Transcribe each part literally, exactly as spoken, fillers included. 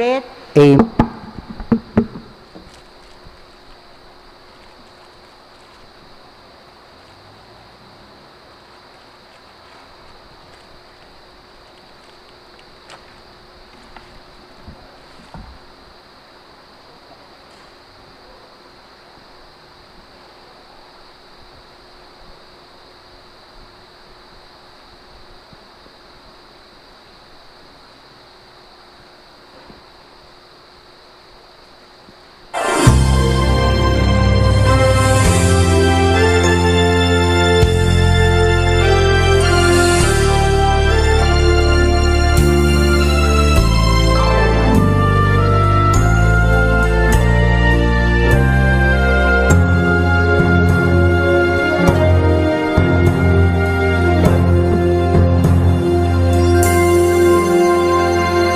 Spirit. Amen.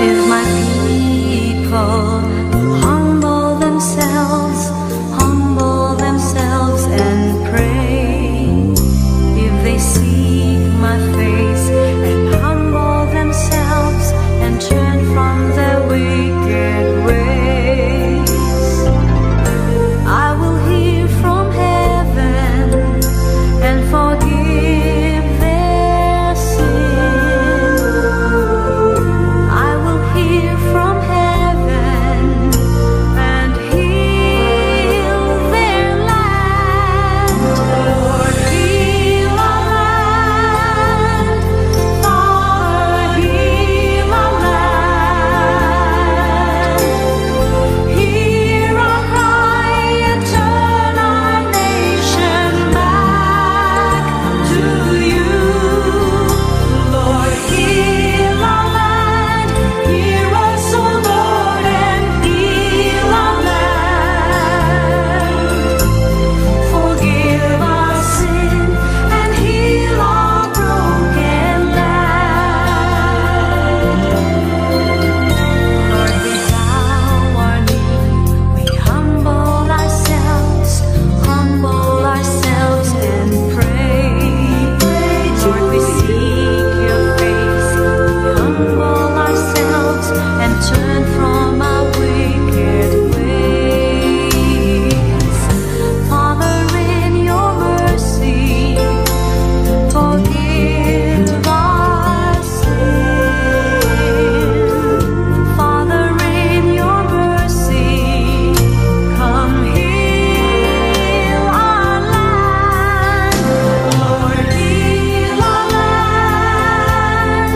If my people humble themselves, humble themselves and pray, if they seek my face and humble themselves and turn from their wicked ways, I will hear from heaven and forgive their sin. I will hear from heaven and heal their land. Lord, heal our land. Father, heal our land. Hear our cry and turn our nation back to you. Lord, heal our land. Hear us, O Lord, and heal our land. Forgive our sin and heal our broken land. Lord, we bow our knee, we humble ourselves, humble ourselves and pray. Lord, we seek your face, we humble ourselves and turn from our wicked ways. Father, in your mercy, forgive our sin. Father, in your mercy, come heal our land. Lord, heal our land.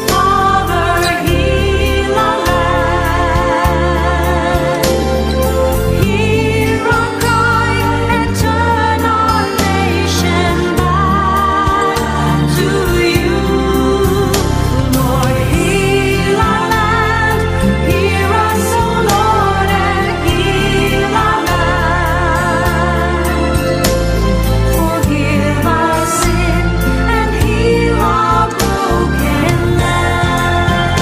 Father, heal our land. Hear our cry and turn our nation back to you. Lord, heal our land. Hear us, O Lord, and heal our land. Forgive our sin and heal our broken land.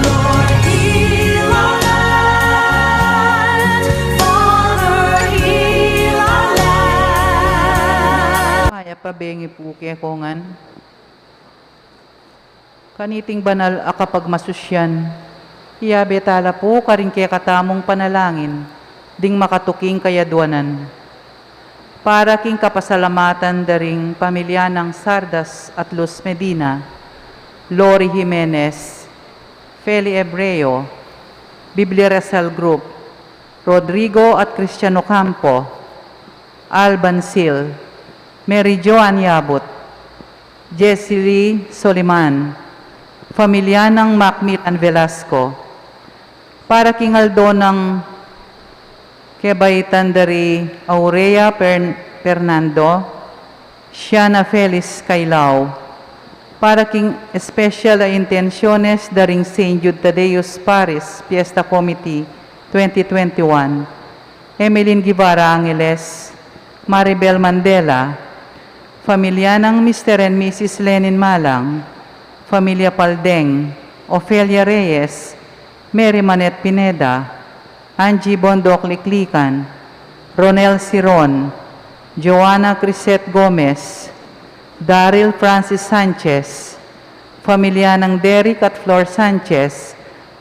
Lord, heal our land. Father, heal our land. Mayap a bengi pu kekongan. Kaniting banal a kapagmasusyan, iabe tala pu karing kekatamung panalangin ding makatuking kayadwanan. Para king kapasalamatan da ring pamilya nang Sardas at Luz Medina, Lori Jimenez, Feli Ebreo, Biblia Resal Group, Rodrigo at Cristiano Campo, Alban Sil, Mary Joan Yabut, Jessie Lee Soliman, pamilya nang Macmillan Velasco, para king aldo nang kebaitan da ri Aurea Pern-, Fernando, Shiana Felis Kailao, para king espesyal a intensyones da ring Saint Jude Thaddeus Paris Fiesta Committee twenty twenty-one, Emeline Guevara Angeles, Maribel Mandela, pamilya nang Mister and Missus Lenin Malang, pamilya Paldeng, Ofelia Reyes, Mary Manette Pineda, Angie Bondoc Liklikan, Ronel Siron, Joanna Crisette Gomez, Daryl Francis Sanchez, Familia nang Derek at Flor Sanchez,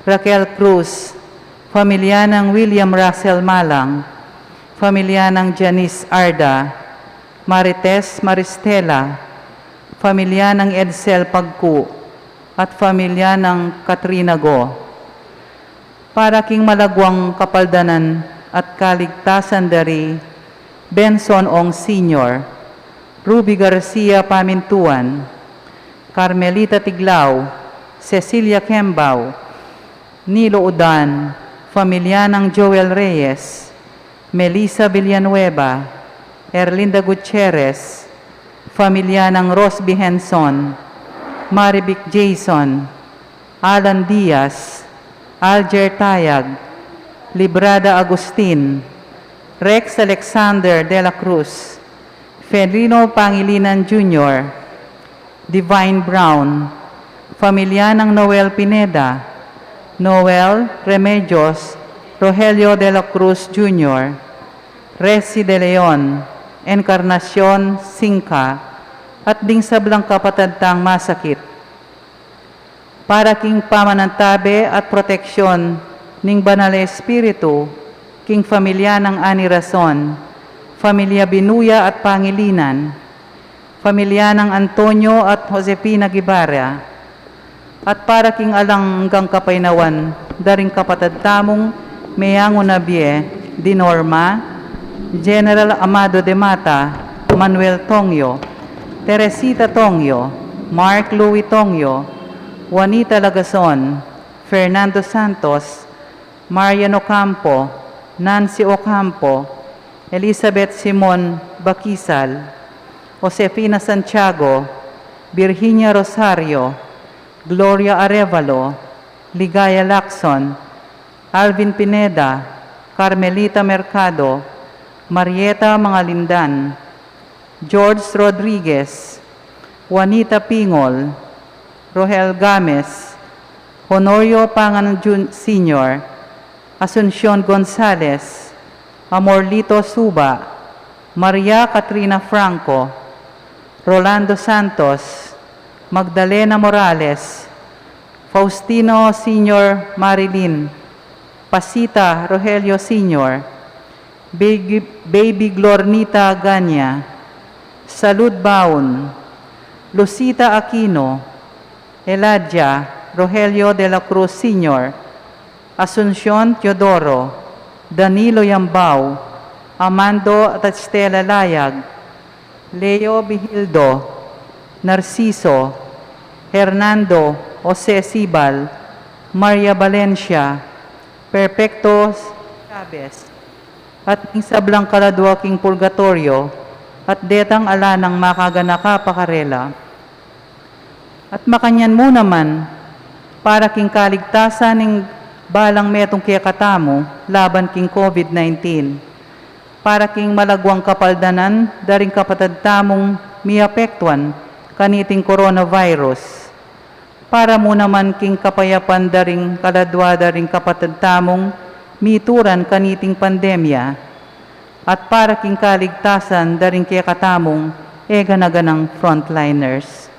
Raquel Cruz, familia nang William Russell Malang, familia nang Janice Arda, Marites Maristela, familia nang Edsel Pagku, at familia nang Katrina Go. Para king malagwang kapaldanan at kaligtasan da ri Benson Ong Senior, Ruby Garcia Pamintuan, Carmelita Tiglao, Cecilia Kembao, Nilo Udan, familia nang Joel Reyes, Melissa Villanueva, Erlinda Gutierrez, familia nang Rosby Henson, Marivic Jason, Alan Diaz, Alger Tayag, Librada Agustin, Rex Alexander de la Cruz, Felino Pangilinan Junior, Divine Brown, familia nang Noel Pineda, Noel Remedios, Rogelio de la Cruz Junior, Resi de Leon, Encarnacion Singka, at ding sablang kapatad tang masakit. Para king pamanantabe at proteksyon ning Banal a Espiritu, king familia nang Ani Rason, familia Binuya at Pangilinan, familia nang Antonio at Josefina Guevara, at para king alang anggang kapaynawan da ring kapatad tamung meyangu na bie, di Norma, General Amado de Mata, Manuel Tongyo, Teresita Tongyo, Mark Louis Tongyo, Juanita Lagason, Fernando Santos, Marian Ocampo, Nancy Ocampo, Elizabeth Simon Baquisal, Josefina Santiago, Virginia Rosario, Gloria Arevalo, Ligaya Lacson, Alvin Pineda, Carmelita Mercado, Marieta Mangalindan, George Rodriguez, Juanita Pingol, Rohel Games, Honorio Pangan Jun-, Senior, Asuncion Gonzales, Amorlito Suba, Maria Katrina Franco, Rolando Santos, Magdalena Morales, Faustino Senior Marilyn, Pasita Rogelio Senior, Baby, Baby Glornita Gania, Salud Baun, Lucita Aquino, Eladia Rogelio de la Cruz Senior, Asuncion Teodoro, Danilo Yambao, Amando at Estela Layag, Leo Bihildo, Narciso, Hernando Jose Sibal, Maria Valencia, Perfecto Chavez, at ing sablang kaladua king purgatoryo, at detang ala nang makaganaka pa karela. At makanyan mu naman, para king kaligtasan ning balang metung kekatamu laban king COVID nineteen, para king malagwang kapaldanan da ring kapatad tamung miapektuan kaniting coronavirus, para mu naman king kapayapan da ring kaladua da ring kapatad tamung mituran kaniting pandemya, at para king kaligtasan da ring kekatamung e gana-ganang frontliners.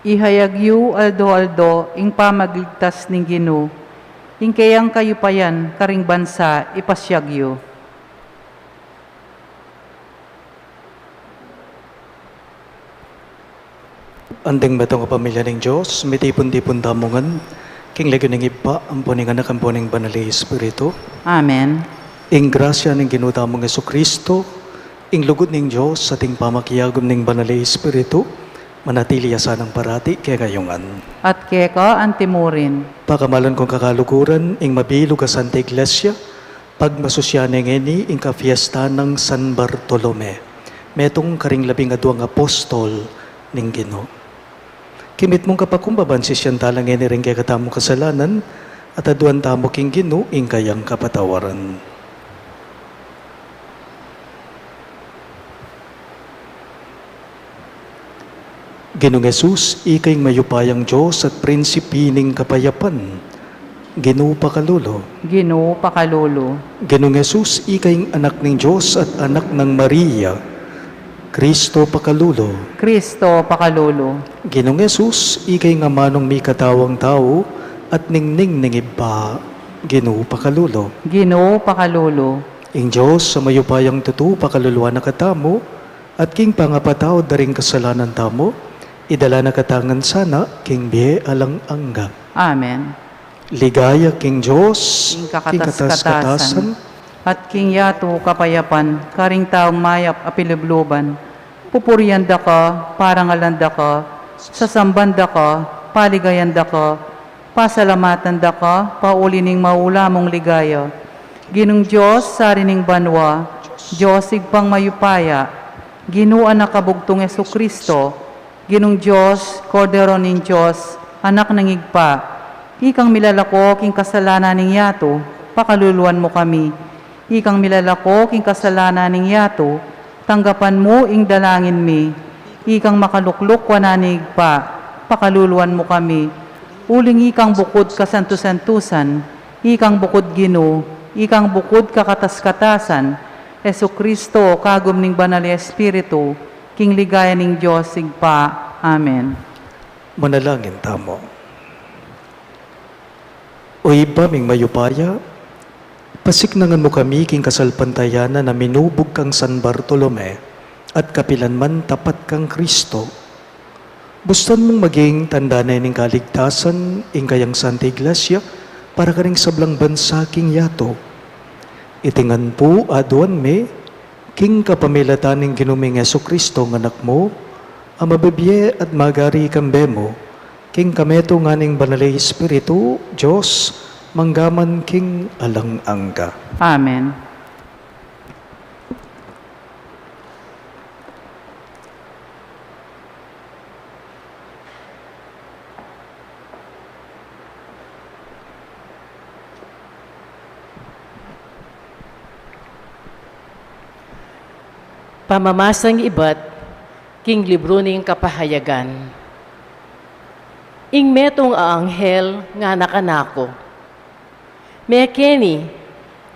Ihayag yu aldo-aldo ing pamagligtas ning Ginu, ing keyang kayupayan karing bansa ipasiag yu. Anting metung a pamilya ning Dios, mitipun-tipun tamu ngan king lagyu ning Ibpa, ampo ning Anak, ampo ning Banal a Espiritu. Amen. Ing grasya ning Ginu tamung Jesucristo, ing lugud ning Dios, at ing pamakiagum ning Banal a Espiritu, manatili ya sanang parati kekayu ngan. At keka antimurin. Pakamalan kung kakaluguran, ing mabilug a Santa Iglesia, pagmasusyan ne ngeni ing kapiestan nang San Bartolome, metung karing labing aduang apostol ning Ginu. Kimit mung kapakumbaban, sisian tala ngeni ring kekatamung kasalanan, at aduan tamu king Ginu ing kayang kapatawaran. Ginung Jesus, ika ing mayupayang Dios at prinsipi ning kapayapan. Ginu, pakalulu. Ginu, pakalulu. Ginung Jesus, ika ing Anak ning Dios at Anak nang Maria. Kristo, pakalulu. Kristo, pakalulu. Ginung Jesus, ika ing amanung mikatawang tau at ningning ning Ibpa. Ginu, pakalulu. Ginu, pakalulu. Ing Dios a mayupayang tutu, pakaluluan na katamu, at king pangapatawad da ring kasalanan tamu, idala na katamu ngan sana king bie alang angga. Amen. Ligaya king Dios, king kakatas-katasan, at king yatu kapayapan, karing taung mayap a pilubluban. Pupurian da ka, parangalan da ka, sasamban da ka, paligayan da ka, pasalamatan da ka, pauli ning maula mung ligaya. Ginung Dios, sari ning banua, Dios Ibpang mayupaya, Ginu, Anak a bugtung Jesucristo, Ginung Dios, Kordero ning Dios, Anak ning Ibpa, ikang milalako king kasalanan ning yatu, pakaluluan mu kami. Ikang milalako king kasalanan ning yatu, tanggapan mu ing dalangin mi. Ikang makalukluk wanan ning Ibpa, pakaluluan mu kami. Uling ikang bukud kasantu-santusan, ikang bukud Ginu, ikang bukud kakatas-katasan, Jesucristo, kagum ning Banal a Espiritu, king ligaya ning Dios Ibpa. Amen. Manalangin tamu. O Ibpa ming mayupaya, pasiknangan mu kami king kasalpantayanan a minubug kang San Bartolome, at kapilan man tapat kang Kristo. Bustan mung maging tanda ne ning kaligtasan ing kayang Santa Iglesia para karing sablang bansa king yatu. Iti ngan pu aduan mi, king kapamilatan ning Ginu ming Jesucristo, ing Anak mu, a mabibie at magari kambe mu, king kametungan ning Banal a Espiritu, Dios, mangga man king alang angga. Amen. Pamamasang ibat king libru ning Kapahayagan. Ing metung a anghel ngana kanaku, "Mekeni,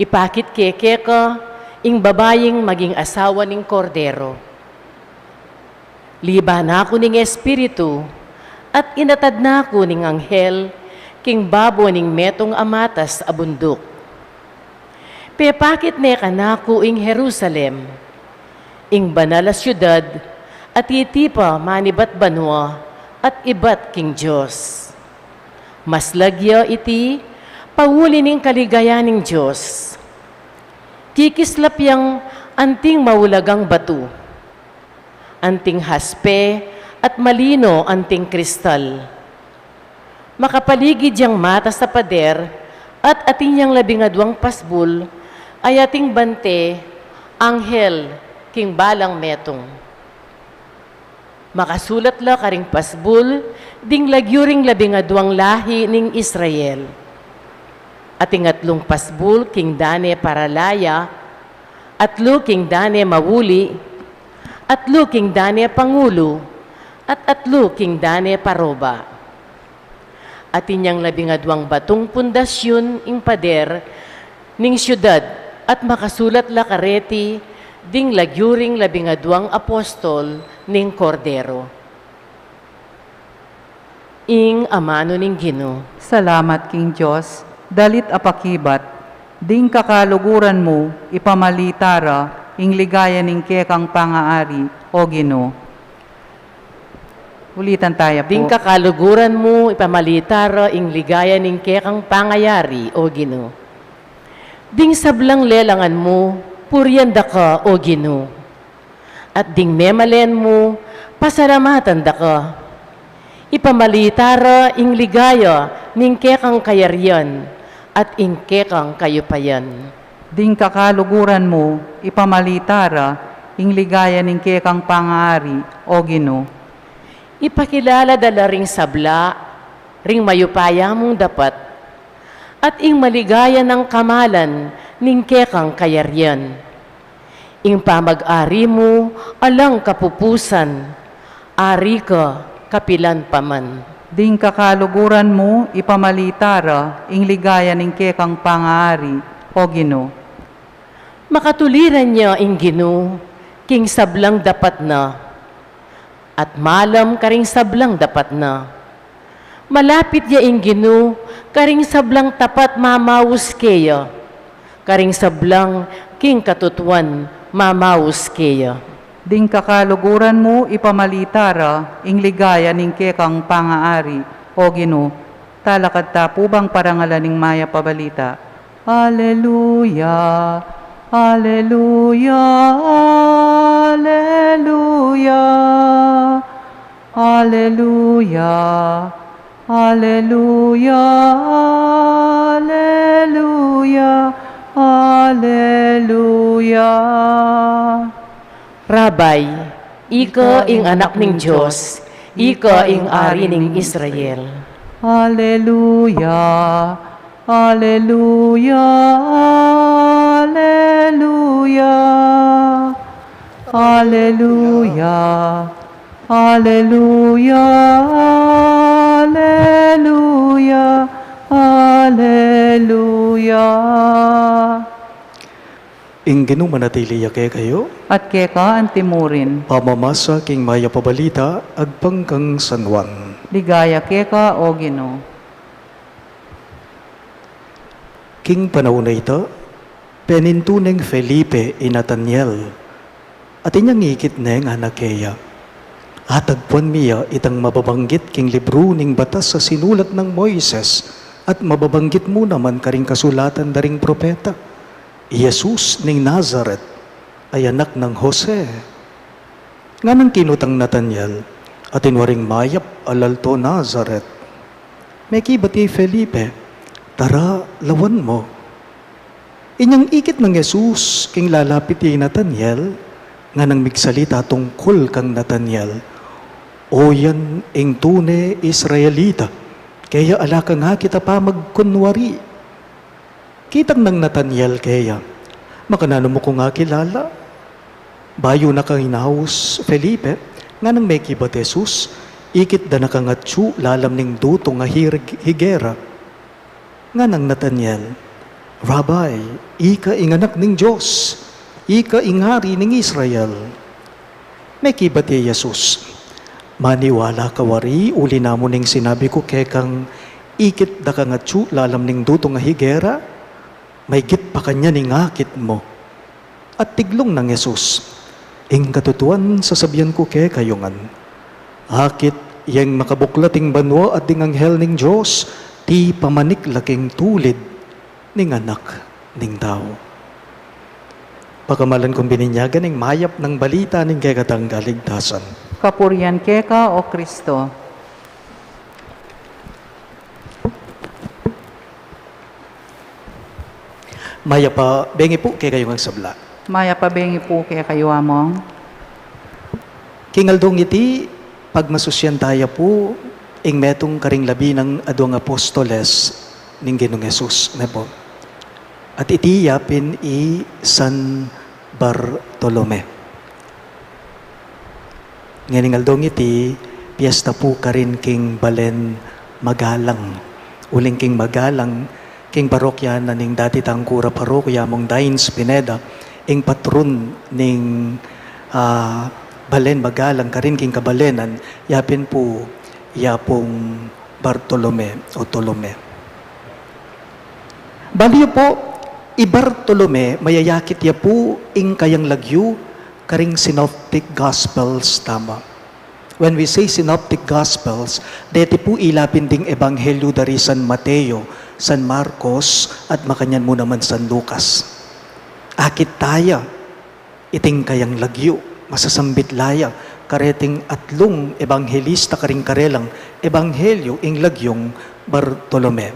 ipakit ke keka ing babaing maging asawa ning Kordero." Liban na ku ning Espiritu, at inatad na ku ning anghel king babo ning metung a matas a bunduk. Pepakit ne kanaku ing Jerusalem, ing banal a siudad, a titipa manibat banua at ibat king Dios. Maslag ya iti pauli ning kaligayan ning Dios. Kikislap yang anting maulagang batu, anting haspe, at malino anting kristal. Makapaligid yang matas a pader, at atin yang labing aduang pasbul, a ating bante, anghel, king balang metung. Makasulat la karing pasbul ding lagyu ring labing aduang lahi ning Israel. Ating atlung pasbul king dane paralaya, atlu king dane mauli, atlu king dane pangulu, at atlu king dane paroba. Atin yang labing aduang batung pundasyun ing pader ning siudad, at makasulat la kareti ding lagyu ring labing aduang apostol ning Kordero. Ing amanu ning Ginu. Salamat king Dios, dalit a pakibat. Ding kakaluguran mu, ipamalita ra, ing ligaya ning kekang pangaari, o Ginu. Ulitan taya pu. Ding kakaluguran mu, ipamalita ra, ing ligaya ning kekang pangayari, o Ginu. Ding sablang lelangan mu, purian da ka, o Ginu. At ding memalen mu, pasalamatan da ka. Ipamalita ra ing ligaya ning kekang kayarian at ing kekang kayupayan. Ding kakaluguran mu, ipamalita ra ing ligaya ning kekang pangaari, o Ginu. Ipakilala da la ring sabla, ring mayupaya mung dapat, at ing maligaya nang kamalan ning kekang kayarian. Ing pamag-ari mu alang kapupusan, ari ka kapilan pa man. Ding kakaluguran mu, ipamalita ra ing ligaya ning kekang pangaari, o Ginu. Makatuliran ya ing Ginu king sablang dapat na, at malam karing sablang dapat na. Malapit ya ing Ginu karing sablang tapat mamaus keya, karing sablang king katutuan mamaus keya. Ding kakaluguran mu, ipamalita ra ing ligaya ning kekang pangaari, o Ginu. Talakad ta pu bang parangalan ing mayap a balita. Aleluya, aleluya, aleluya, aleluya, aleluya, aleluya. Rabbi, ika ing Anak ning Dios, ika ing Ari ning Israel. Aleluya, aleluya, aleluya, aleluya, aleluya, aleluya, aleluya. Ing Ginu manatili ya kekayu. At keka antimurin. Pamamasa king mayap a balita agpang kang San Juan. Ligaya keka, o Ginu. King panaun a ita, penintu neng Felipe i Nataniel, at inyang ikit ne ngana keya, atagpuan mi ya itang mababanggit king libru ning batas a sinulat nang Moises, at mababanggit mu naman karing kasulatan da ring propeta, i Jesus ning Nazaret, a anak nang Jose. Nganang kinutang Nataniel, atin waring mayap a lalto Nazaret. Mekibat i Felipe, tara, lawan mu. Inyang ikit nang Jesus king lalapit i Nataniel, nganang migsalita tungkul kang Nataniel, o yan ing tune Israelita, keya ala kang akit a pamagkunwari. Kitang nang Nataniel keya, makananu mu kung akilala? Bayu na kang inaus Felipe, nganang mekibat Jesus, ikit da na kang atyu lalam ning dutung a hig-, higera. Nganang Nataniel, Rabbi, ika ing Anak ning Dios, ika ing Ari ning Israel. Mekibat i Jesus, maniwala ka wari uli na mu ning sinabi ku kekang, ikit da kang atyu lalam ning dutung a higera? Maygit pa kanyan ing akit mu. At tiglung nang Jesus, ing katutuan sasabian ku kekayu ngan, akit yeng makabuklat ing banua at ding anghel ning Dios, ti pamanik la king tulid ning Anak ning Tau. Pakamalan kung bininyagan ing mayap nang balita ning kekatang kaligtasan. Kapurian keka, o Kristo. Mayap a bengi pu kekayu ngang sabla. Mayap a bengi pu kekayu, Among. King aldong iti, pagmasusyan taya pu ing metung karing labi nang aduang apostoles ning Ginung Jesus, ne pu. At iti yapin i San Bartolome. Ngening aldong iti, piesta pu karin king Balen Magalang. Uling king Magalang, king parokya na ning dati tang kura paroko, i Among Dines Pineda, ing patron ning, ah, Balen Magalang, karin king kabalenan, yapin pu, yapung Bartolome o Tolome. Balu yu pu, i Bartolome, mayayakit ya pu ing kayang lagyu karing Synoptic Gospels tamu. When we say Synoptic Gospels, deti pu ilapin ding Ebanghelyu dari San Mateo, San Marcos, at makanyan mu naman San Lucas. Akit taya iting kayang lagyu, masasambit la ya kareting atlung ebanghelista karing karelang ebanghelyu ing lagyung Bartolome.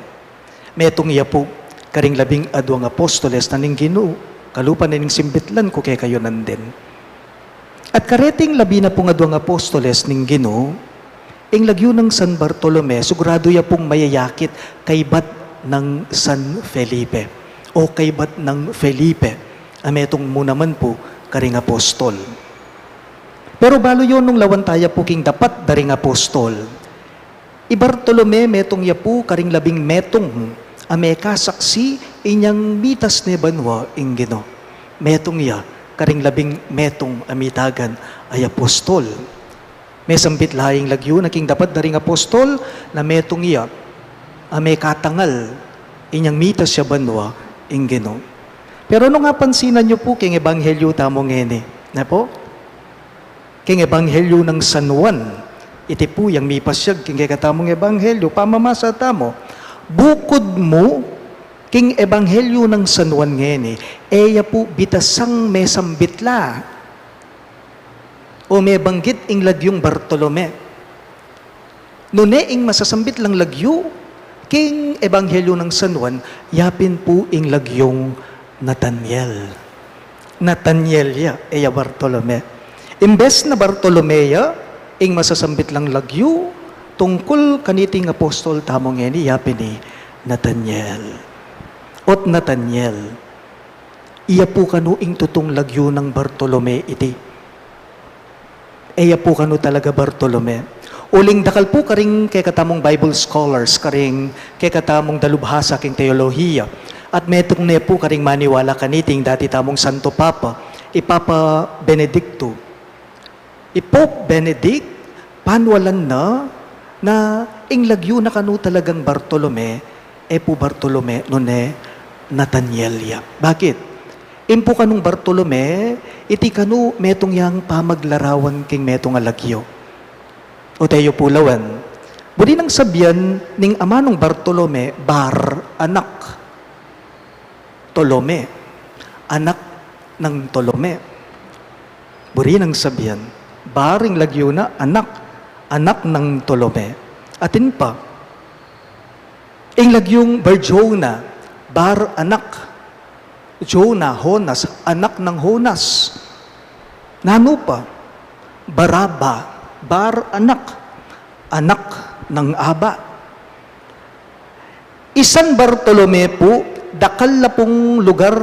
Metung ya pu karing labing aduang apostoles na ning Ginu, kalupa na ning simbitlan ku kekayu nandin. At kareting labi na pung aduang apostoles ning Ginu, ing lagyu nang San Bartolome, siguradu ya pung mayayakit kaybat nang San Felipe o kaybat nang Felipe, a metung mu naman pu karing apostol. Pero balu yu nung lawan taya pu king dapat da ring apostol, i Bartolome metung ya pu karing labing metung a mekasaksi inyang mitas ne banua ing Ginu. Metung ya karing labing metung a mitagan a apostol. Mesambit la ing lagyu na king dapat da ring apostol na metung ya a mekatangal inyang mitas ya banua ing Ginu. Pero nung apansinan yu pu king ebanghelyu tamu ngeni, ne pu? King ebanghelyu nang San Juan, iti pu yang mipasyag king kekatamung ebanghelyu, pamamasa tamu. Bukud mu, king ebanghelyu nang San Juan ngeni, e ya pu bitasang mesambit la o mebanggit ing lagyung Bartolome. Nune ing masasambit lang lagyu king ebanghelyu nang San Juan, ya pin pu ing lagyung Nataniel. Nataniel ya, e ya Bartolome. Imbes na Bartolome ya ing masasambit lang lagyu tungkul kaniting apostol tamu ngeni, ya pin i Nataniel. Ot Nataniel, iya pu kanu ing tutung lagyu nang Bartolome iti. E ya pu kanu talaga Bartolome. Uling dakal pu karing kekatamung Bible scholars, karing kekatamung dalubhasa king teolohiya, at metung ne pu karing maniwala kaniting dati tamung Santo Papa, i Papa Benedicto. I Pope Benedict, panwalan na, na ing lagyu na kanu talagang Bartolome, e pu Bartolome, nune Nataniel ya. Bakit? Ing pu kanung Bartolome, iti kanu metung yang pamaglarawan king metung a lagyu. O teyu pu lawan, buri nang sabian ning amanung Bartolome, Bar, anak. Tolome, anak nang Tolome. Buri nang sabian, Bar ing lagyu na, anak, anak nang Tolome. Atin pa, ing lagyung Bar Jona, Bar anak, Jona, Jonas, anak nang Jonas. Nanu pa, Baraba, Bar anak, anak nang Aba. I San Bartolome pu, dakal la pung lugar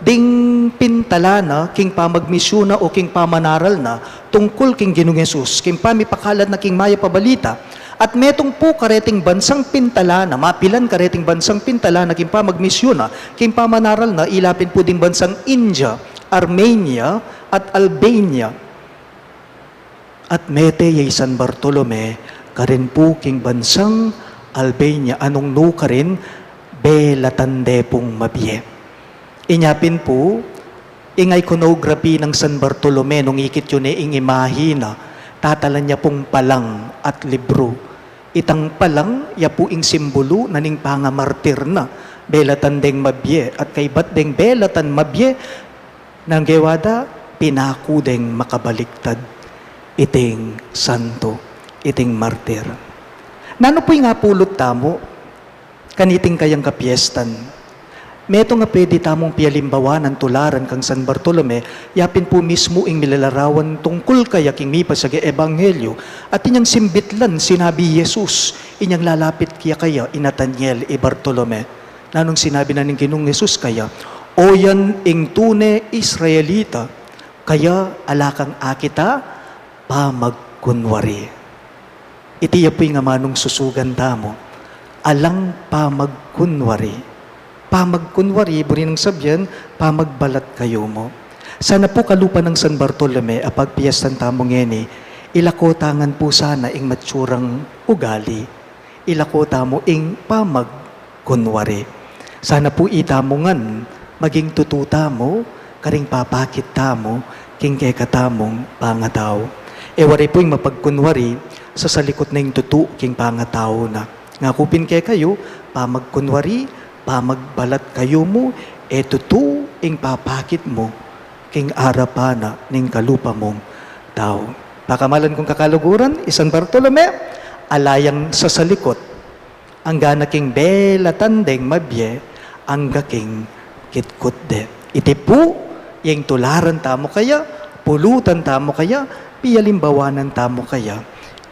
ding pintalan na king pamagmisyun na o king pamanaral na tungkul king Ginung Jesus, king pamipakalat na king Mayap a Balita. At metung pu kareting bansang pintalan na, mapilan kareting bansang pintalan na king pamagmisyun na, king pamanaral na, ila pin pu ding bansang India, Armenia, at Albania. At mete ya i San Bartolome karin pu king bansang Albania, a nung nu karin belatan de pung mabie. Inya pin pu, ing iconography nang San Bartolome, nung ikit yu ne ing imahe na, tatalan ya pung palang at libru. Itang palang, ya pu ing simbulu na ning pangamartir na, belatan deng mabie, at kaybat deng belatan mabie, nung gewa da, pinaku deng makabaliktad iting santo, iting martir. Nanu pu ing apulut tamu kaniting kayang kapiestan? Metung a pwede tamung pialimbawan, tularan kang San Bartolome, ya pin pu mismu ing milalarawan tungkul kaya king mipasyag a ebanghelyu, at inyang simbitlan, sinabi Jesus, inyang lalapit kaya kaya i Nataniel, i Bartolome. Nanung sinabi na ning Ginung Jesus kaya, "O yan ing tune Israelita, kaya ala kang akit a pamagkunwari." Iti ya pu ing amanung susugan tamu, alang pamagkunwari. Pamagkunwari, buri nang sabian, pamagbalat kayumu. Sana pu kalupa nang San Bartolome a pagpiestan tamu ngeni, ilako ta ngan pu sana ing matsurang ugali. Ilako tamu ing pamagkunwari. Sana pu itamu ngan maging tutu tamu karing papakit tamu king kekatamung pangatau. E wari pu ing mapagkunwari sasalikut na ing tutu king pangatau na. Ngaku pin kekayu, pamagkunwari, pamagbalat kayu mu, e tutu ing papakit mu king arapan na ning kalupa mung tau. Pakamalan kung kakaluguran, i San Bartolome, ala yang sasalikut, angga na king belatan deng mabie, angga king kitkut de. Iti pu, ing tularan tamu kaya, pulutan tamu kaya, pialimbawanan tamu kaya,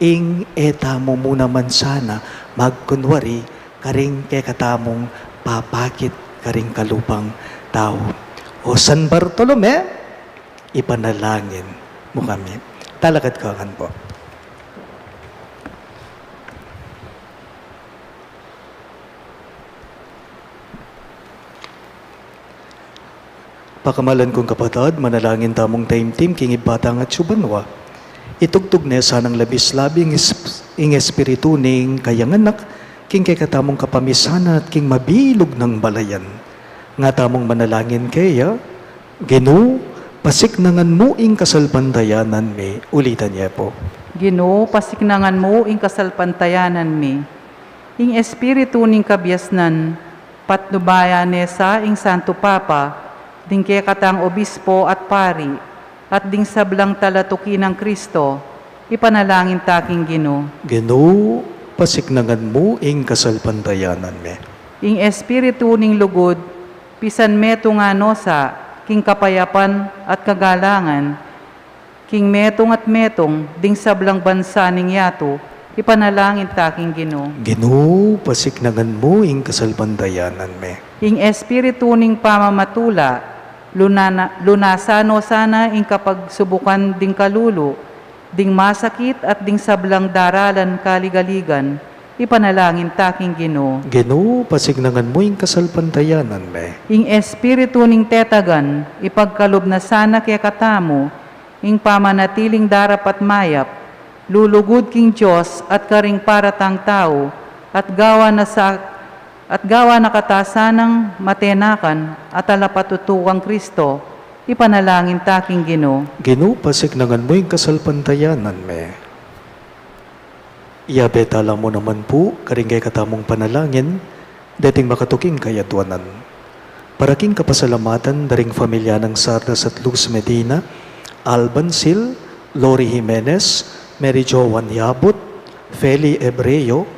ing e tamu mu naman sana magkunwari karing kekatamung papakit karing kalupang tau. O San Bartolome, ipanalangin mu kami. Talakad kayu ngan pu. Pakamalan kung kapatad, manalangin tamung taimtim king Ibpa tang atsu banua. Itugtug ne sanang labis-labis ing es-, ing Espiritu ning kayang Anak king kekatamung kapamisanan at king mabilug nang balayan. Nga tamung manalangin keya, Ginu, pasiknangan mu ing kasalpantayanan mi. Ulitan ye pu. Ginu, pasiknangan mu ing kasalpantayanan mi. Ing Espiritu ning kabiasnan, patnubayan ne sa ing Santo Papa, ding kekatang obispo at pari, at ding sablang talatuki nang Kristo, ipanalangin ta king Ginu. Ginu, pasiknangan mu ing kasalpantayanan mi. Ing Espiritu ning lugud, pisan metung no sa king kapayapan at kagalangan, king metung at metung ding sablang bansa ning yatu, ipanalangin ta king Ginu. Ginu, pasiknangan mu ing kasalpantayanan mi. Ing Espiritu ning pamamatula, lunana-, lunasan no sana ing kapagsubukan ding kalulu, ding masakit at ding sablang daralan kaligaligan, ipanalangin ta king Ginu. Ginu, pasiknangan mu ing kasalpantayanan mi. Ing Espiritu ning tetagan, ipagkalub na sana kekatamu, ing pamanatiling darapat mayap, lulugud king Dios at karing paratang tau, at gawa na sa, at gawa na kata sanang matenakan at talapatutu kang Kristo, ipanalangin ta king Ginu. Ginu, pasiknangan mu ing kasalpantayanan mi. Iyabe tala mu naman pu, karing kekatamung panalangin, deting makatuking kayadwanan. Para king kapasalamatan da ring familia nang Sardas at Luz Medina, Alban Sil, Lori Jimenez, Mary Joan Yabut, Feli Ebreo,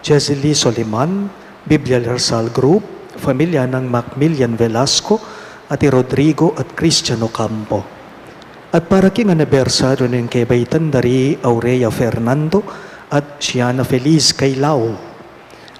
Jesely Soliman, Biblia Universal Group, familia nang Macmillan Velasco, at i Rodrigo at Christian Ocampo. At para king anibersaryo ning kebaitan da ri Aurea Fernando at Shiana Feliz Kailao.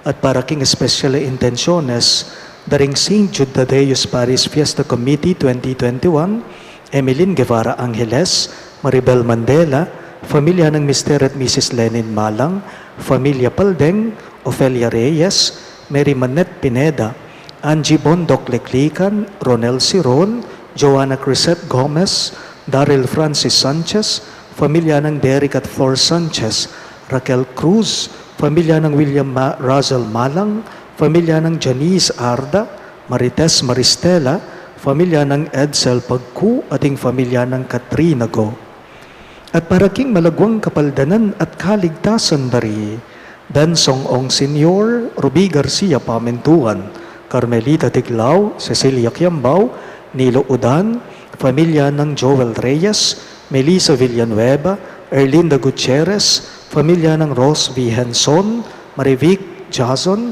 At para king espesyal a intensiones da ring Saint Jude Thaddeus Parish Fiesta Committee twenty twenty-one, Emeline Guevara Angeles, Maribel Mandela, familia nang Mister at Missus Lenin Malang, familia Paldeng, Ofelia Reyes, Mary Manette Pineda, Angie Bondoc Leclican, Ronel Siron, Joanna Crisette Gomez, Daryl Francis Sanchez, familia nang Derek at Flor Sanchez, Raquel Cruz, familia nang William Ma-, Russell Malang, familia nang Janice Arda, Marites Maristela, familia nang Edsel Pagku, at ing familia nang Katrina Go. At para king malagwang kapaldanan at kaligtasan da ri Densong Ong Senior, Ruby Garcia Pamintuan, Carmelita Tiglao, Cecilia Kiambao, Nilo Udan, familia nang Joel Reyes, Melissa Villanueva, Erlinda Gutierrez, familia nang Ros Vihenson, Marivic Jason,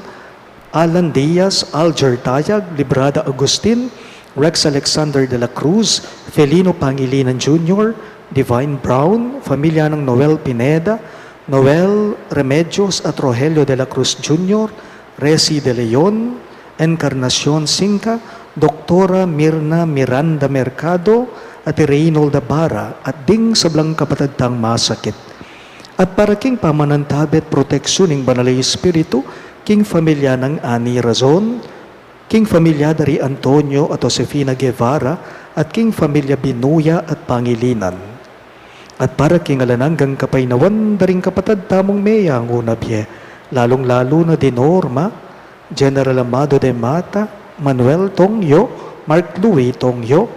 Alan Diaz, Alger Tayag, Librada Agustin, Rex Alexander de la Cruz, Felino Pangilinan Junior, Divine Brown, familia nang Noel Pineda, Noel Remedios at Rogelio de la Cruz Junior, Resi de Leon, Encarnacion Sinca, Doktora Mirna Miranda Mercado, at i Reynold Abara, at ding sablang kapatad tang masakit. At para king pamanantabe at proteksyun ning Banal a Espiritu, king familia nang Ani Razon, king familia da ri Antonio at Josefina Guevara, at king familia Binuya at Pangilinan. At para king alang anggang kapaynawan da ring kapatad tamung meyangu na bie, Lalung-lalu na di Norma, General Amado de Mata, Manuel Tongyo, Mark Louis Tongyo,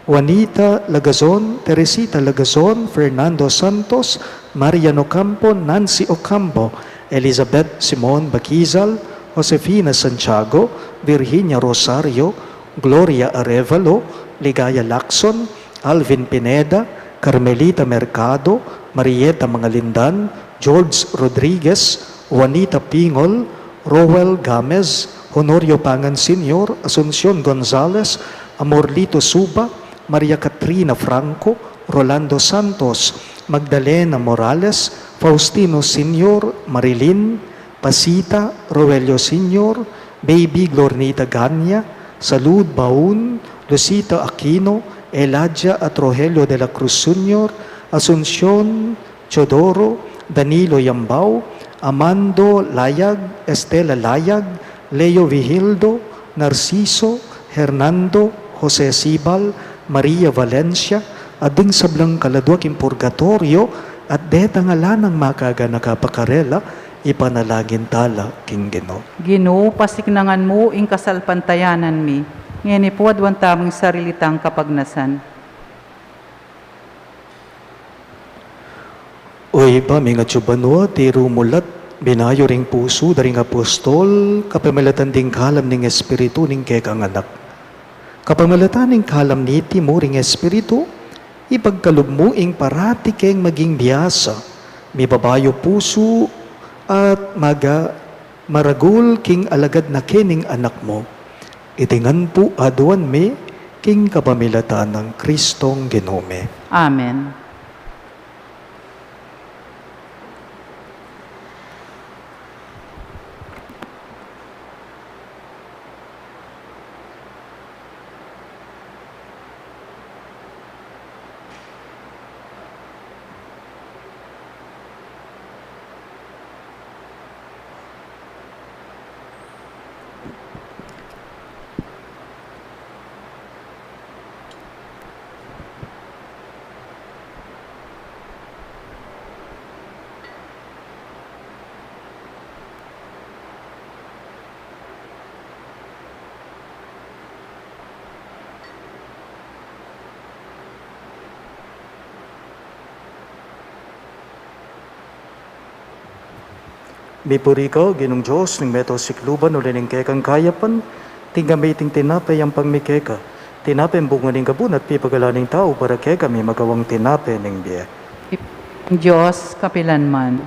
Juanita Lagazon, Teresita Lagazon, Fernando Santos, Marian Ocampo, Nancy Ocampo, Elizabeth Simon Bakizal, Josefina Santiago, Virginia Rosario, Gloria Arevalo, Ligaya Lacson, Alvin Pineda, Carmelita Mercado, Marieta Mangalindan, George Rodriguez, Juanita Pingol, Roel Gamez, Honorio Pangan Senior, Asuncion Gonzales, Amorlito Suba, Maria Katrina Franco, Rolando Santos, Magdalena Morales, Faustino Senior, Marilyn, Pasita, Roelio Senior, Baby Glornita Gania, Salud Baun, Lucita Aquino, Eladia at Rogelio de la Cruz Senior, Asuncion Teodoro, Danilo Yambao, Amando Layag, Estela Layag, Leo Vigildo, Narciso, Hernando, Jose Sibal, Maria Valencia, at ding sablang kaladua king purgatoryo, at detang ala nang makaganaka pa karela, ipanalangin tala king Ginu. Ginu, pasiknangan mu ing kasalpantayanan mi, ngeni pu aduan tamu ing sarili tang kapagnasan. O Ibpa ming atsu banua, tiru mu la at binayu ring pusu da ring apostol, kapamilatan ding kalam ning Espiritu ning kekang Anak. Kapamilatan ning kalam niti mu ring Espiritu, ipagkalub mu ing parati keng maging biasa, mibabayu pusu at maga maragul king alagad na kening Anak mu. Iti ngan pu aduan mi king kapamilatan nang Kristong Ginu mi. Amen. Mipuri ka, Ginung Dios ning meto sikluban, uli ning kekang kayapan, tinggam mi iting tinape, yampang mi keka. Tinape bunga ning gabun at pipagalan ning tau para kekami magawang tinape ning bie. Dios kapilanman.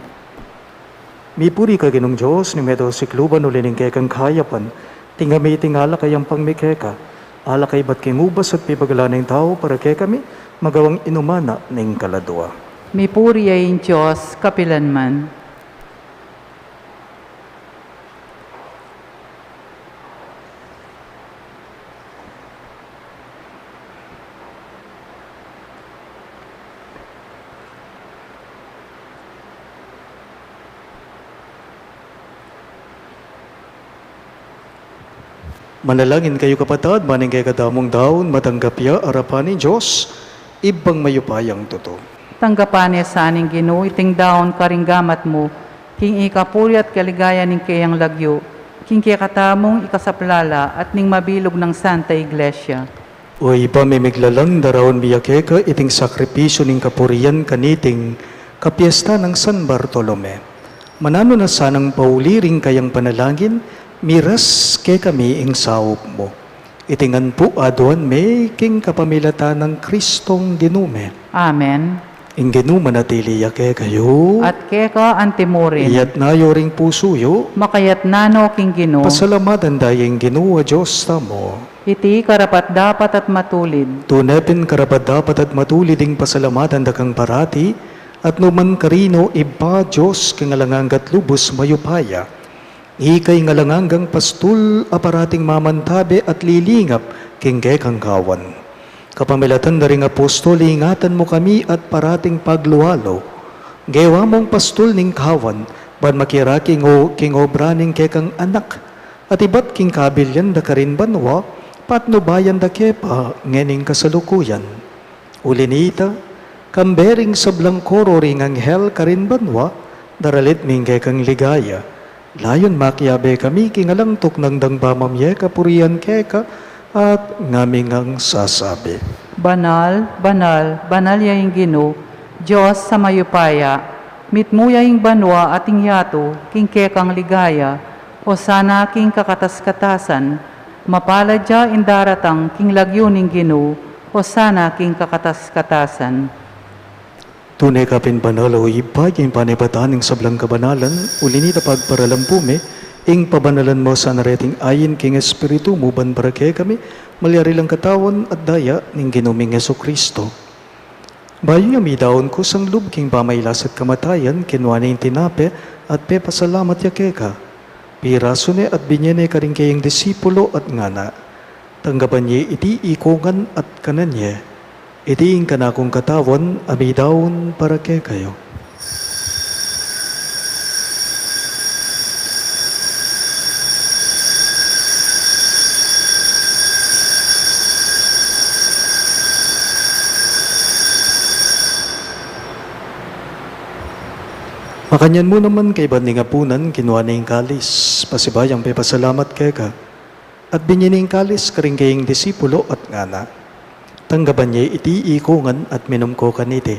Mipuri ka, Ginung Dios ning meto sikluban, uli ning kekang kayapan, tinggam mi iting alak a yampang mi keka. Alak a ibat king ubas at pipagalan ning tau para kekami magawang inuman na ning kaladua. Mipuri ya ing Dios kapilanman. Manalangin kayu, kapatad, ban ing kekatamung daun matanggap ya arapan ning Dios, Ibpang mayupayang tutu. Tanggapan ne sa ning Ginu iting daun karing gamat mu, king ikapuri at kaligayan ning keyang lagyu, king kekatamung ikasaplala at ning mabilug nang Santa Iglesia. O Ibpa ming miglalang, daraun mi ya keka iting sakripisyu ning kapurian kaniting kapiestan nang San Bartolome. Mananu na sanang pauli ring kayang panalangin, miras kekami ing saup mu. Iti ngan pu aduan mi king kapamilatan nang Kristong Ginu mi. Amen. Ing Ginu manatili ya kekayu. At keka antimurin. Iyatna yu ring pusu yu. Makayatna no king Ginu. Pasalamatan da ya ing Ginu a Dios tamu. Iti karapat-dapat at matulid. Tune pin karapat-dapat at matulid ing pasalamatan da kang parati, at numan karin, O Ibpa, Dios king alang angga at lubus mayupaya. Ika ing alang anggang pastul a parating mamantabe at lilingap king kekang gawan. Kapamilatan da ring apostol, ingatan mu kami at parating paglualu. Gewa mung pastul ning kawan, ban makiraki king o-, king obra ning kekang Anak, at ibat king kabilian da karin banua, patnubayan da ke pa ngening kasalukuyan. Uli nita, kambe ring sablang koro ring anghel karin banua, Daralit mi ing kekang ligaya. Layun makiabe kami king alang tuknang dang pamamie kapurian keka at ngaming sasabi: Banal, banal, banal ya ing Ginu, Dios a mayupaya. Mitmu ya ing banua at ing yatu king kekang ligaya. Osana king kakatas-katasan. Mapalad ya ing daratang king lagyu ning Ginu. Osana king kakatas-katasan. Tune ka pin banal, o Ibpa, king panibatan ning sablang kabanalan, uli na nita pagparalan pu mi ing pabanalan mu sana reting ain king Espiritu mu ban para kekami malyari lang katawan at daya ning Ginu ming Jesucristo. Bayu ya midaun kusang lub king pamailas at kamatayan, kinua ne ing tinape at pepasalamat ya keka. Pirasu ne at binie ne karing keyang disipulo at ngana: Tanggapan ye iti ikongan at kanan ye. Iti ing kanakung katawan a midaun para kekayu. Makanyan mu naman kaibat ning apunan, kinua ne ing kalis, pasibayung pepasalamat keka. At binie ne ing kalis karing keyang disipulo at ngana: Tanggapan ye iti ikongan at minum ko kaniti.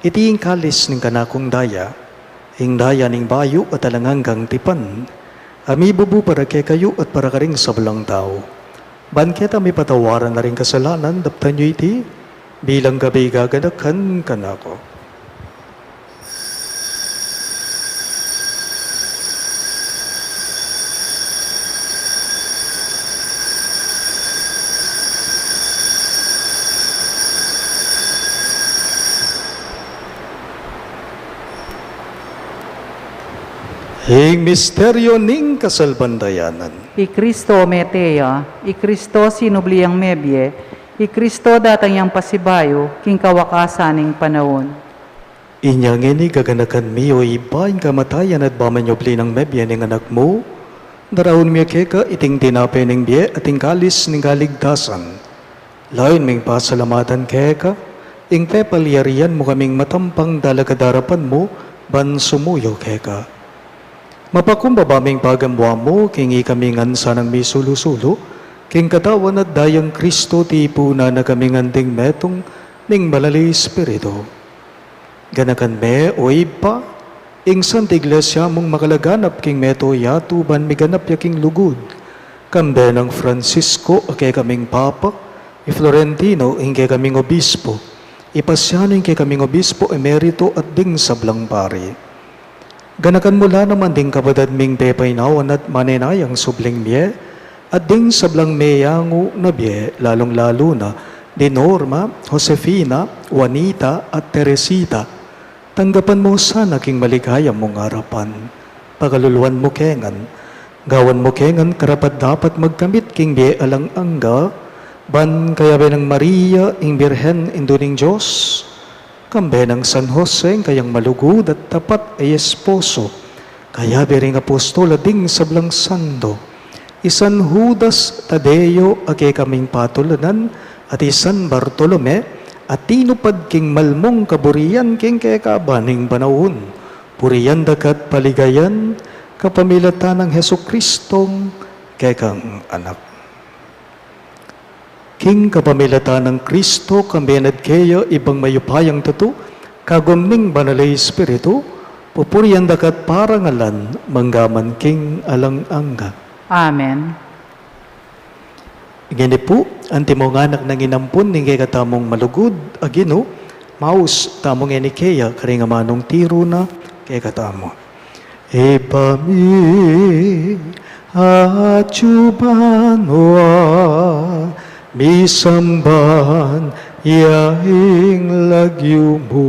Iti ing kalis ning kanakung daya, ing daya ning bayu at alang anggang tipan, a mibubu para kekayu at para karing sablang tau. Ban keta mipatawaran la ring kasalanan, daptan yu iti bilang kabie gaganakan kanaku. Ing misteryu ning kasalpantayanan. I Kristo mete ya, i Kristo sinubli yang mebie, i Kristo datang yang pasibayu king kawakasan ning panaun. Inya ngeni gaganakan mi, o Ibpa, ing kamatayan at pamanyubli nang mebie ning Anak mu, daraun mi keka iting tinape ning bie at ing kalis ning kaligtasan. Layun ming pasalamatan keka ing pepalyarian mu kaming matampang dalakad arapan mu ban sumuyu keka. Mapakumbaba ming pagamua mu king ikami ngan sanang misulu-sulu king katawan at dayang Kristo, tipunan na kaming anting metung ning Banal a Espiritu. Ganakan me, o Ibpa, ing Santa Iglesia mung makalaganap king meto yatu ban miganap ya king lugud. Kambe nang Francisco a kekaming Papa, i Florentino ing kekaming Obispo, i Pasiano ing kekaming Obispo Emerito at ding sablang pari. Ganakan mu la naman ding kapatad ming pepainawan at manenayang subling mie, at ding sablang meyangu na bie, lalung-lalu na di Norma, Josefina, Juanita, at Teresita. Tanggapan mu sana king maligaya mung arapan. Pakaluluan mu ke ngan. Gawan mu ke ngan karapat-dapat magkamit king bie alang angga, ban kayabe nang Maria, ing Birhen, Indu ning Dios, kambe nang San Jose, ing kayang malugud at tapat a esposo, kayabe ring apostol at ding sablang santo, i San Judas Tadeo a kekaming patulunan, at i San Bartolome, a tinupad king malmung kaburian king kekaban ning panaun. Purian da ka at paligayan, kapamilatan nang Jesucristong kekang Anak. King kapamilatan nang Kristo, kambe na at keya, Ibpang mayupayang tutu, kagum ning Banal a Espiritu, pupurian da ka at parangalan, mangga man king alang angga. Amen. Ngeni pu, antimong anak nang inampun ning kekatamung malugud a Ginu, maus tamu ngeni keya karing amanung tiru na kekatamu. Ibpa mi, atsu ka banua, misamban ya ing lagyu mu,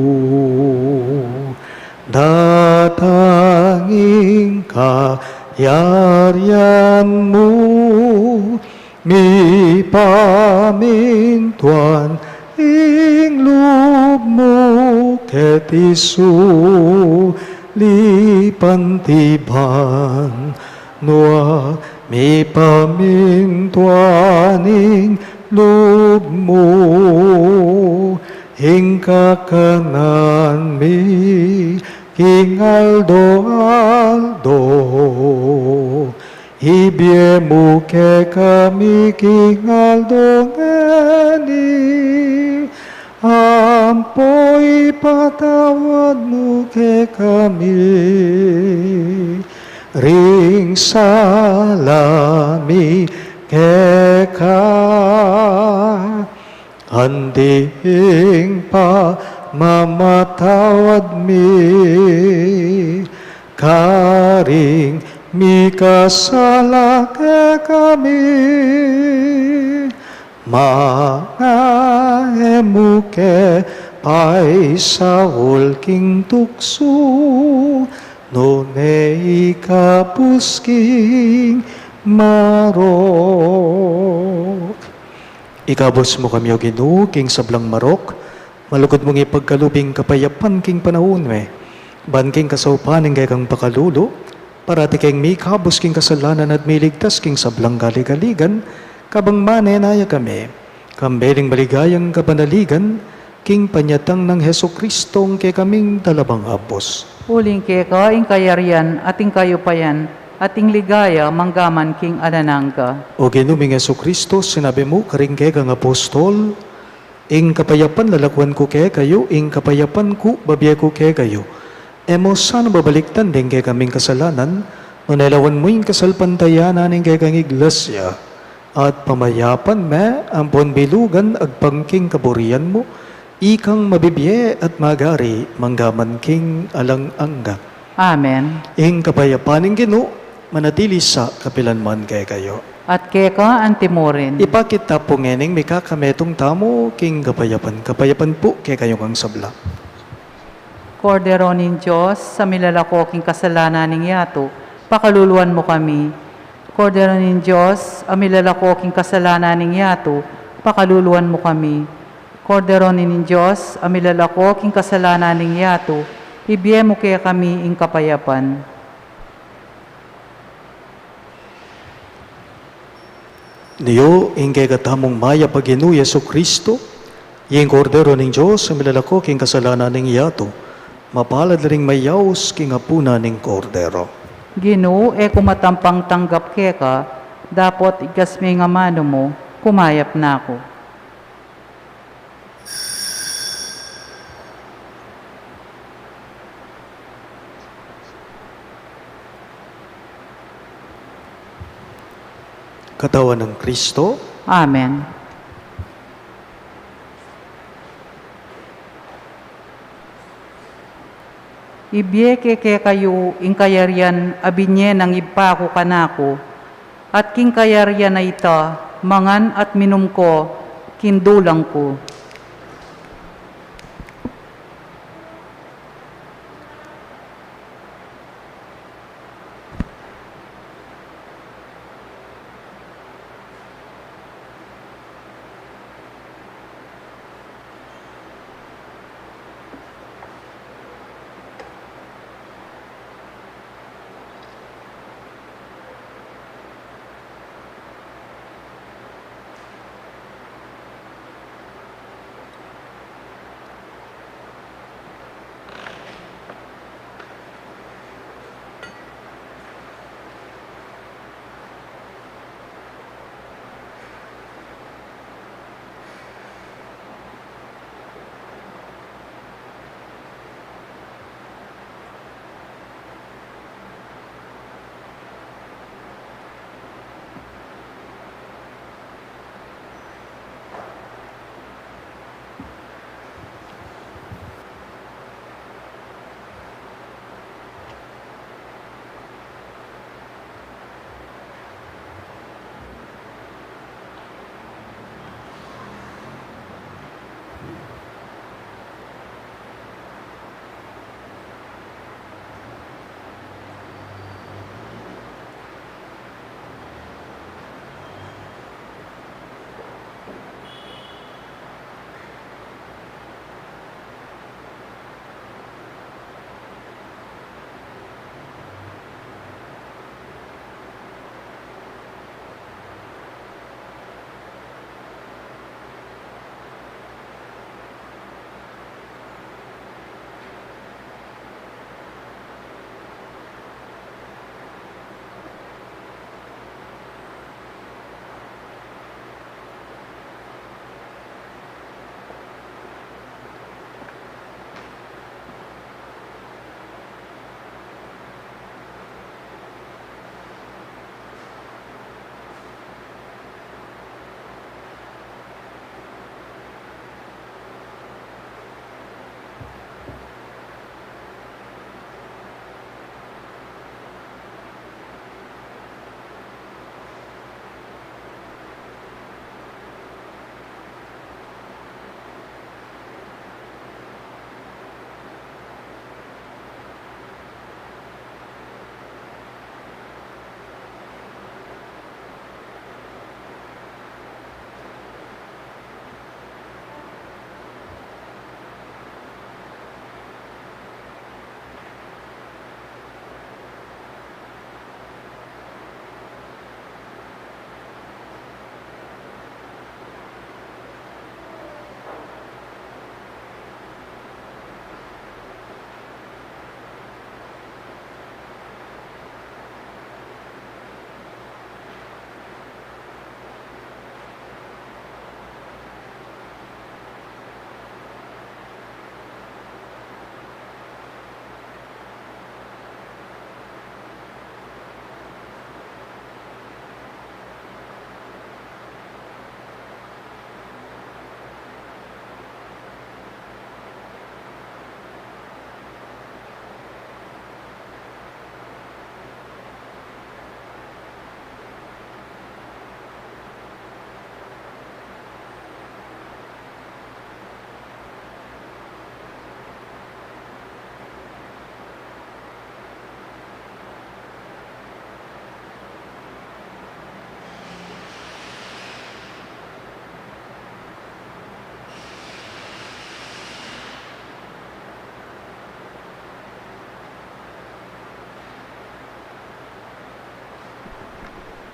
datang ing kayarian mu, mipamintuan ing lub mu keti sulip anti banua, mipamintuan ing lub mu, ing kakanan mi King aldo-aldo, ibie mu kekami king aldo ngeni, ampo ipatawad mu kekami ring sala mi keka, anti ing pamamatawad mi karing mikasala kekami. Manga e mu ke paisaul king tuksu, nune ikabus king marok. Ikabus mu kami, O Ginu, king sablang marok, malugud mung ipagkalub ing kapayapan king panaun mi. Ban king kasaupan ning kekang pakalulu, parati keng mikabus king kasalanan at miligtas king sablang kaligaligan, kabang manenaya kami kambe ning maligayang kapanaligan, king panyatang nang Jesucristo, ing kekaming talabangabus. Uling keka ing kayarian, at ing kayupayan, at ing ligaya, manggaman king alang angga. O Ginu ming Jesucristo, sinabi mu karing kekang apostol, ing kapayapan lalakwan ku kekayu, ing kapayapan ku babie ku kekayu. E mu sana babalikdan ding kekaming kasalanan, nune lawan mu ing kasalpantayanan ning kekang iglesia, at pamayapan me ampon bilugan agpang king kaburian mu, ikang mabibie at magari manggaman king alang angga. Amen. Ing kapayapan ning Ginu manatili sa kapilanman kekayu. At keka antimurin. Ipakit ta pu ngening mikakametung tamu king kapayapan. Kapayapan pu kekayu ngang sabla. Kordero ning Dios, a milalako king kasalanan ning yatu, pakaluluan mu kami. Kordero ning Dios, a milalako king kasalanan ning yatu, pakaluluan mu kami. Kordero ning Dios, a milalako king kasalanan ning yatu, ibie mu kekami ing kapayapan. Nyo ing kekatamung mayap a Ginu Jesucristo, ing Kordero ning Dios, a milalako king kasalanan ning yatu, mapalad la ring mayaus king apunan ning Kordero. Ginu, e ku matampang tanggap keka, dapot igkas me ing amanu mu, kumayap na ku. Katawan nang Kristo. Amen. Ibie ke kekayu ing kayarian a binie nang Ibpa ku kanaku, at king kayarian a ita, mangan at minum ko king dulang ku.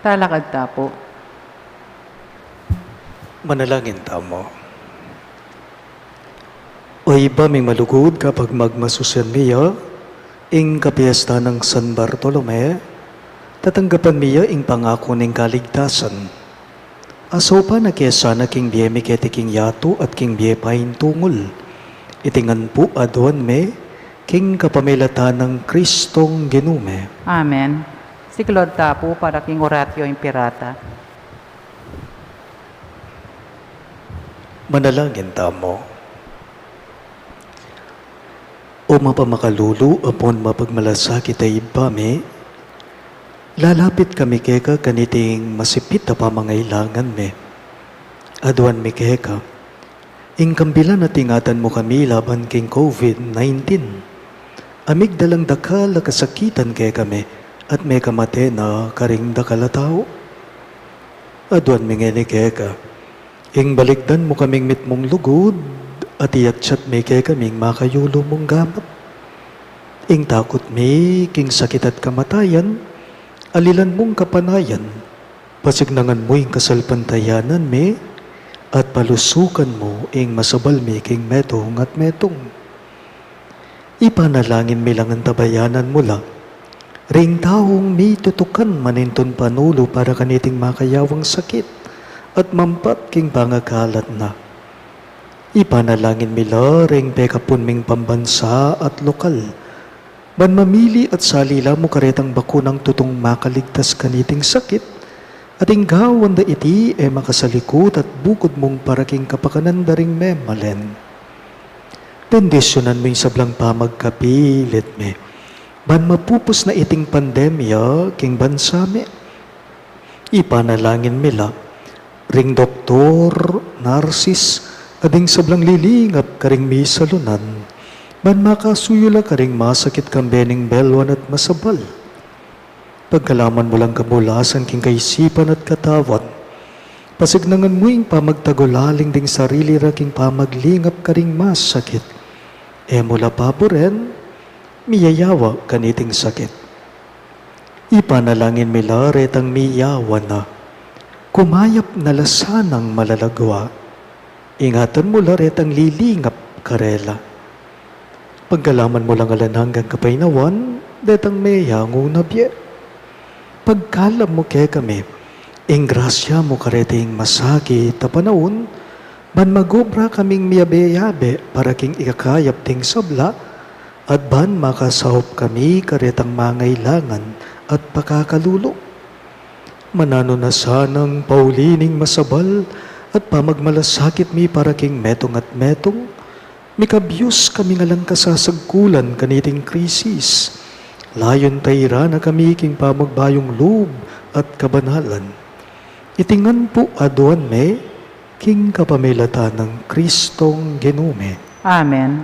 Talakad ta pu. Manalangin tamu. O Ibpa ming malugud, kapag magmasusian mi ya ing kapiestan nang San Bartolome, tatanggapan mi ya ing pangaku ning kaligtasan. Asaupan na ke sana king bie mi keti king yatu at king bie payintungul. Iti ngan pu aduan mi king kapamilatan nang Kristong Ginu mi. Amen. Siklaud ta pu para king Oratio Imperata. Manalangin tamu. O mapamakalulu ampon mapagmalasakit a Ibpa mi, lalapit kami keka kaniting masipit a pamangailangan mi. Aduan mi keka ing kambilan at ingatan mu kami laban king COVID nineteen. A migdalang dakal a kasakitan kekami at mekamate na karing dakal a tau. Aduan mi ngeni keka ing balikdan mu kaming mitmung lugud at iyatyat mi kekaming makayulu mung gamat. Ing takut mi king sakit at kamatayan, alilan mung kapanayan, pasignangan mu ing kasalpantayanan mi, at palusukan mu ing masabal mi king metung at metung. Ipanalangin mi lang antabayanan mu la ring taung mitutukan manintun panulu para kaniting makayawang sakit at mampat king pangakalat na. Ipanalangin mi la ring pekapun ming pambansa at lokal, ban mamili at salila mu karetang bakunang tutung makaligtas kaniting sakit, at ing gawan da iti e makasalikut at bukud mung para king kapakanan da ring memalen. Bendisyunan mu ing sablang pamagkapilit mi ban mapupus na iting pandemya king bansa mi. Ipanalangin mi la ring doktor, narsis, at ding sablang lilingap karing misalunan, ban makasuyu la karing masakit kambe ning belwan at masabal. Pagkalaman mu lang kamulasan king kaisipan at katawan. Pasignangan mu ing pamagtagulaling ding sarili ra king pamaglingap karing masakit. E mu la paburen miyayawa kaniting sakit. Ipanalangin mi la retang miyawa na, kumayap na la sanang malalagua. Ingatan mu la retang lilingap karela. Pagkalaman mu lang alang anggang kapaynawan detang meyangu na bie. Pagkalub mu kekami ing grasya mu kareting masakit a panaun, ban magobra kaming miyabe-yabe para king ikakayap ding sabla, at ban makasaup kami karetang mangailangan at pakakalulu. Mananu na sanang pauli ning masabal at pamagmalasakit mi para king metung at metung, mikabyus kami ngan lang kasasagkulan kaniting krisis. Layun tairan na kami king pamagbayung lub at kabanalan. Iti ngan pu aduan mi king kapamilatan nang Kristong Ginu mi. Amen.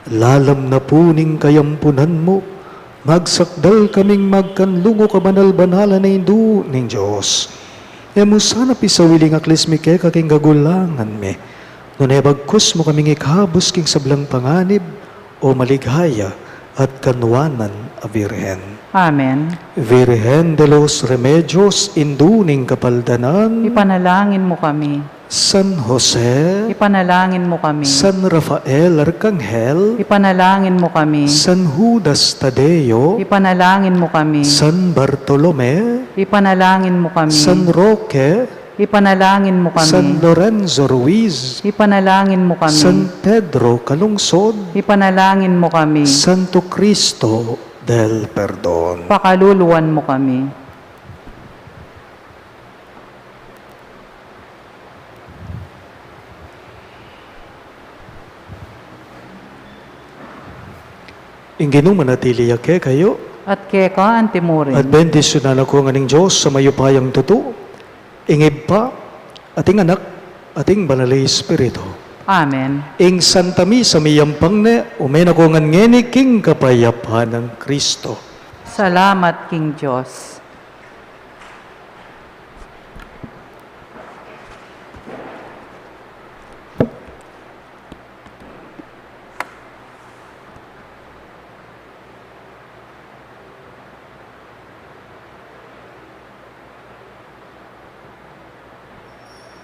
Lalam na pu ning kayampunan mu, magsakdal kaming magkanlungu kabanal-banalan a Indu ning Dios. E mu sana pisawili ing aklis mi keka king kagulangan mi, nune bagkus mu kaming ikabus king sablang panganib, o maligaya at kanwanan a Birhen. Amen. Virgen de los Remedios, Indu ning Kapaldanan. Ipanalangin mu kami. San Jose. Ipanalangin mu kami. San Rafael Arkanghel. Ipanalangin mu kami. San Judas Tadeo. Ipanalangin mu kami. San Bartolome. Ipanalangin mu kami. San Roque. Ipanalangin mu kami. San Lorenzo Ruiz. Ipanalangin mu kami. San Pedro Calungsod. Ipanalangin mu kami. Santo Cristo del Perdon. Pakaluluan mu kami. Ing Ginu manatili ya kekayu. At keka antimurin. At bendisyunan na kayu ngan ning Dios a mayupayang tutu, ing Ibpa, at ing Anak, at ing Banal a Espiritu. Amen. Ing Santa Misa miyampang ne, ume na kayu ngan ngeni king kapayapan nang Kristo. Salamat king Dios.